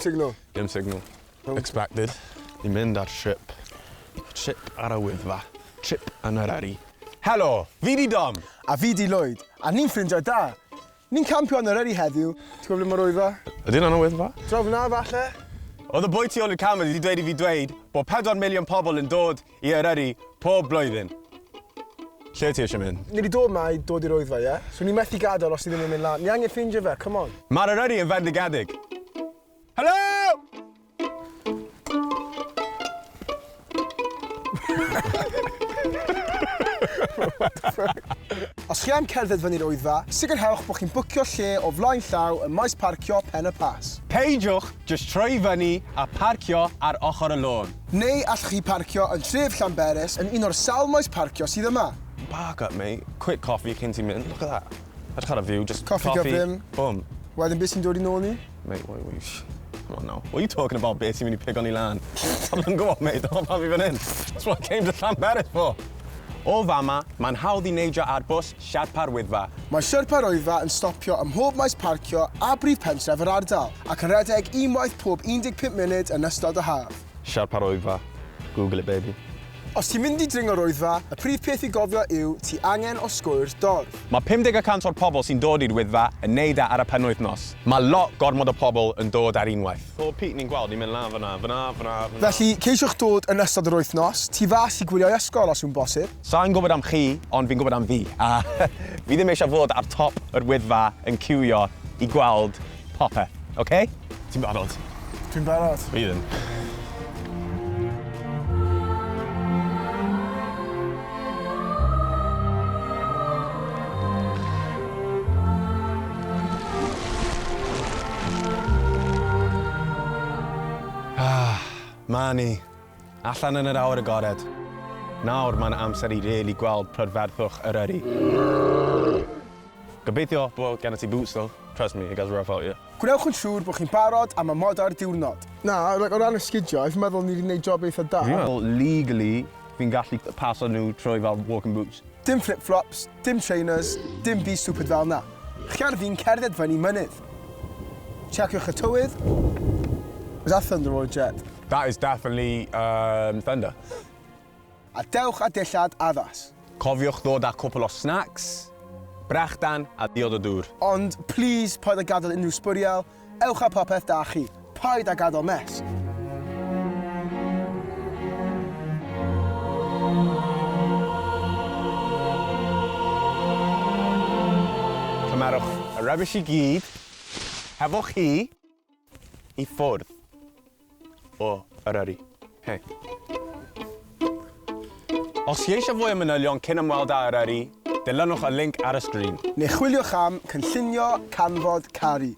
signal. Dim signal. Expected. Ni'n mynd ar trip. Trip ar y Wyddfa. Trip yn Eryri. Helo, fi 'di Dom! A fi 'di Lloyd. A ni'n ffrindiau da. Ni'n campio yn Eryri heddiw. Ti'n gwybod ble mae'r Wyddfa? Ydy hwnna'n y Wyddfa? Draw fan'na falle? Oedd y boi tu ôl i'r camera 'di dweud i fi dweud bod 4 miliwn pobl yn dod i Eryri pob blwyddyn. Lle ti eisiau mynd? Ni 'di dod 'ma i dod i'r Wyddfa, ie? So ni methu gadael os ni ddim yn mynd lan. Ni angen ffeindio fe, come on. Mae'r Eryri yn fendigedig. Helo! Os chi am cerdded fyny'r Wyddfa, sicrhewch bod chi'n bwcio lle o flaen llaw ym maes parcio Pen y Pass. Peidiwch jyst troi fyny a parcio ar ochr y lôn. Neu allwch chi parcio yn nhref Llanberis yn un o'r sawl maes parcio sydd yma. Park up mate, quick coffee cyn ti'n mynd, look at that. Edrych ar y view, just Coffi gyflym. Boom. Wedyn beth sy'n dod i nôl ni? Mate, what, what, come on now. What are you talking about beth ti'n mynd i pigo ni lan? I'm yn gwybod, mate, dyma pam fi fan hyn. That's what I came to Llanberis for. O fama, mae'n hawdd i neidio ar bws Siarpa'r Wyddfa. Mae Siarpa'r Wyddfa yn stopio ym mhob maes parcio a brif pentref yr ardal, ac yn rhedeg unwaith pob 15 munud yn ystod y haf. Siarpa'r Wyddfa. Google it, baby. Os ti'n mynd i dringo'r Wyddfa, y prif peth i gofio yw ti angen osgoi'r dorf. Mae 50 y cant o'r pobl sy'n dod i'r Wyddfa yn neud e ar y penwythnos. Mae lot gormod o pobl yn dod ar unwaith. Pob peak ni'n gweld, ni'n mynd lan fan'na, fan'na, fan'na, fan'na. Felly, ceisiwch dod yn ystod yr wythnos, tu fas i gwyliau ysgol os yw'n bosib. Sa i'n gwybod am chi, ond fi'n gwybod am fi, a fi ddim eisiau fod ar top yr Wyddfa yn ciwio i gweld popeth, ok? Ti'n barod? Dwi'n barod. Fi ddim. Ah, ma ni. Allan yn yr awyr agored. Nawr mae'n amser i really gweld prydferthwch Eryri. Gobeithio bod gen ti boots though. Trust me, it gets rough out here. Gwnewch yn siŵr bod chi'n barod am amodau'r diwrnod. Na, like, o ran y sgidiau, fi'n meddwl ni wedi gwneud job eitha da. Fi'n meddwl legally fi'n gallu paso nhw trwy fel walking boots. Dim flip-flops, dim trainers, dim byd stupid fel 'na. Chi ar fin cerdded fyny mynydd. Checiwch y tywydd. Was that thunder or a jet? That is definitely um, thunder. A dewch â dillad addas. Cofiwch ddod â cwpl o snacks, brechdan a diod o dŵr. Ond plîs paid â gadael unrhyw sbwriel, ewch â popeth 'da chi. Paid â gadael mess. Cymerwch y rubbish i gyd hefo chi i ffwrdd o Eryri. Hei. Os chi eisiau fwy o manylion cyn ymweld â Eryri, dilynwch y linc ar y sgrin. Neu chwiliwch am Cynllunio Canfod Caru.